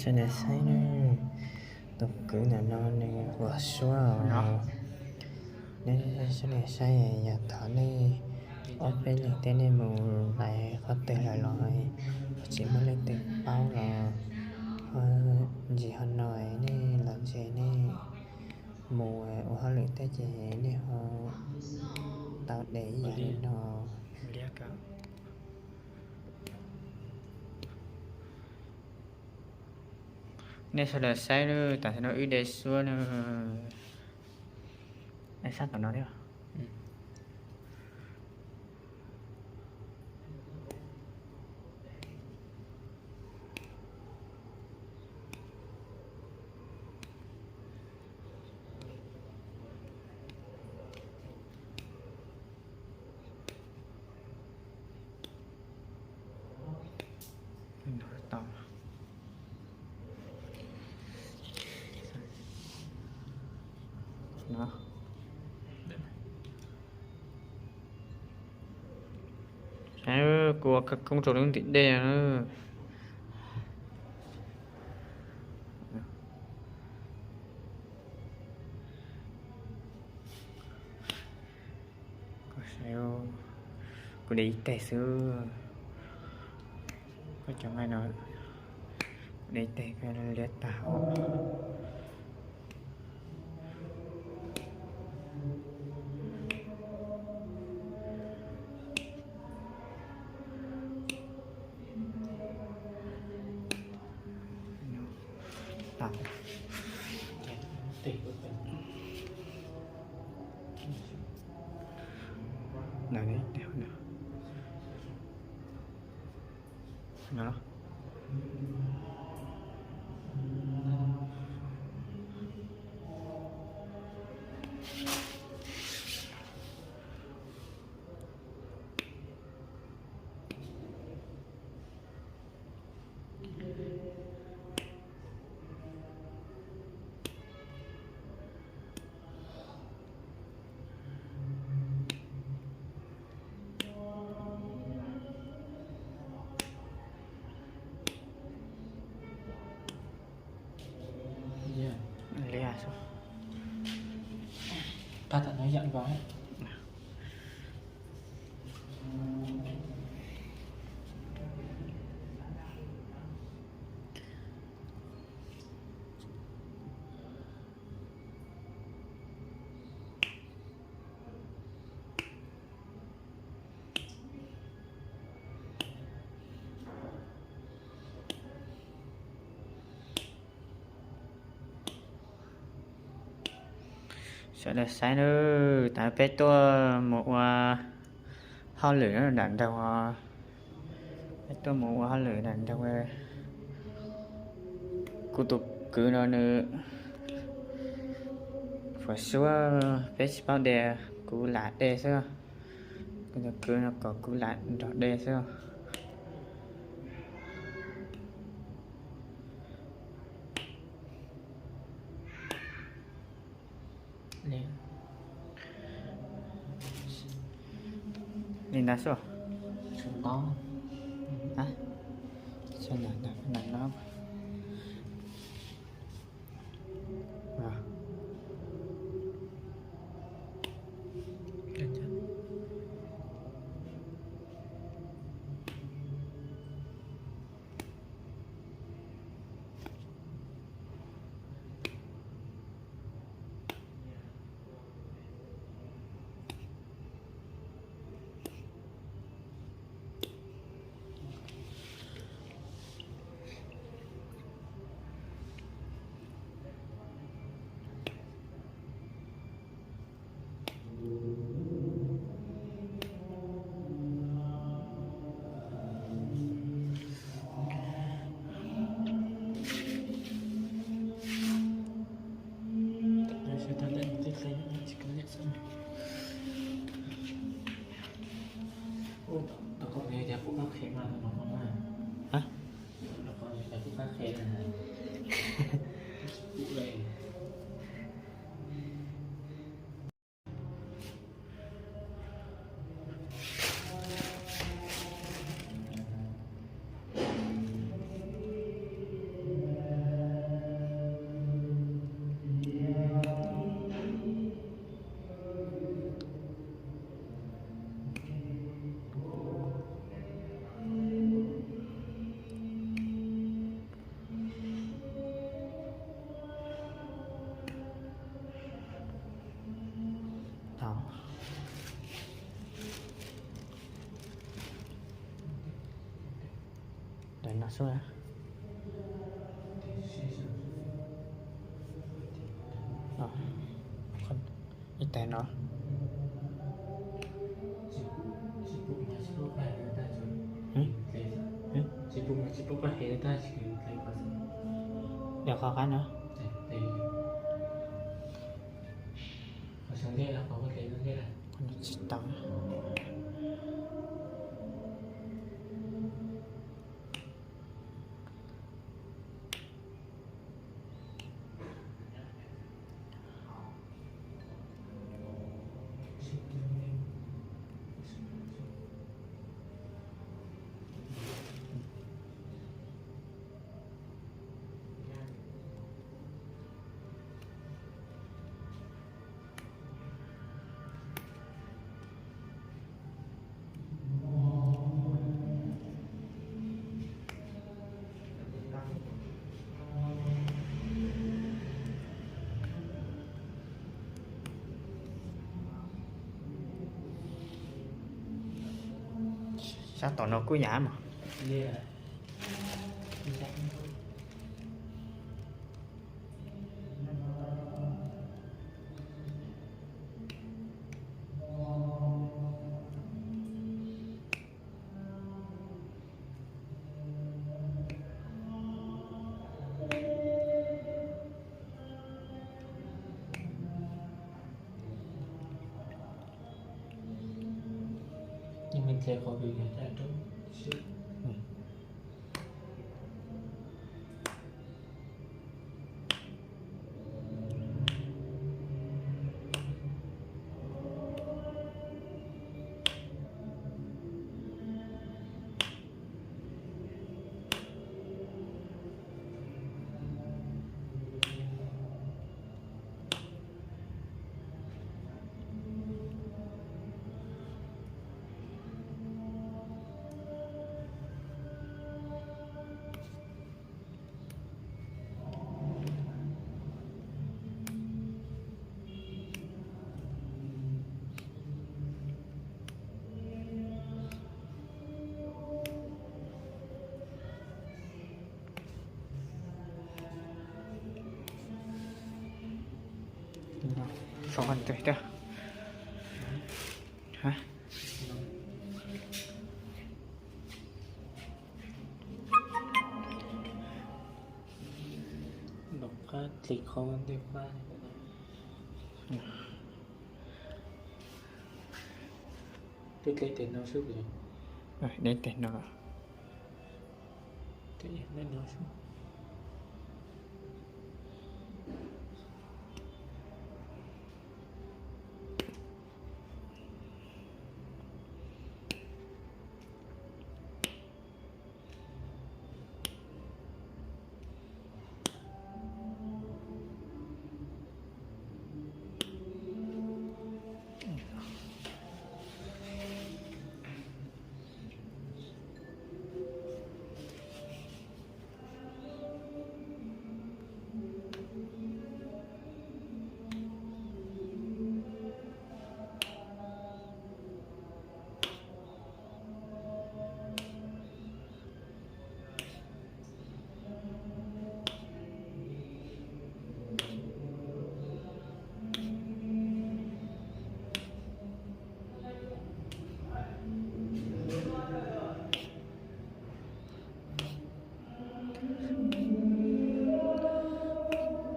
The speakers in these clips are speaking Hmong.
Sawv daws saib nawb, tus kwv ntawm no nws huam suab os. Neb sawv daws saib, yog thaum nej ob peb leeg tej nej mus lais qhov twg lawm los tsis muaj leej twg paub los, ho ntsis ho no nej los ntshe nej mus ua hauj lwm tej ces nej ho tau de ib yam li no. Nej sawv daws saib nawb, tam sim no wb de suab nawb. Sab tom no thiab. Saib, kuv ua khawv koob rau lub ntim dej no. Kuv de ib teg xwb. Koj cov nqaij no, kuv de ib teg koj liab tag. Li, pab tam no yam nkaus. Sawv daws saib nawb, tas peb tuaj mus ua hauj lwm nram nroog, peb tuaj mus ua hauj lwm nram nroog. Kuv tus kwv no nws huam suab, peb tsis paub de, kuv lam de xwb. Kuv tus kwv no kom kuv lam nrog de xwb. Li ntawd xwb. Xub na. Ib tag no. Hm? Hm? Qhov qab no. Tsis tau. Sab tom no kuj yam mas. Sov qhov twg thiab? Nov qab tlis qhov ntej pab. Twb deb tes no xwb. Deb tes no. Deb no xwb.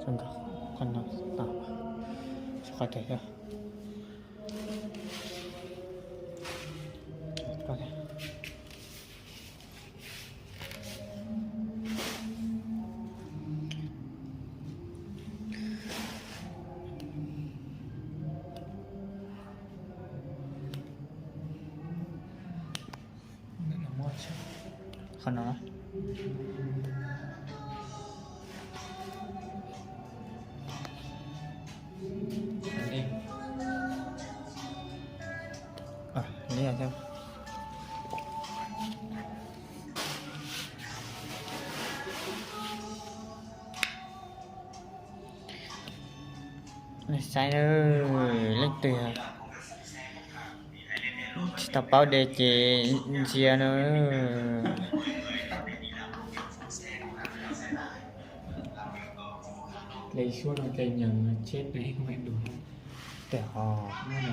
Qhov no, qhov no, qhov no. Qhov no. Li thiab. Saib leej twg tsis tau paub de ces ntsia no. Leej suab no ces nyeem chép rau ib hmos ib ntus na. Tiag hos. Nyob no,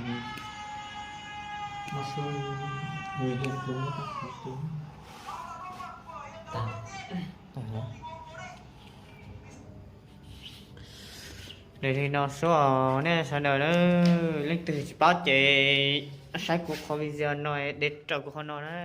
nyob suab, nws hia kuv muab tab qhov tu. Tag. Tag. Li no suab os nej sawv daws na, leej twg tsis paub ces saib kuv qhov video no, de raws kuv qhov no na.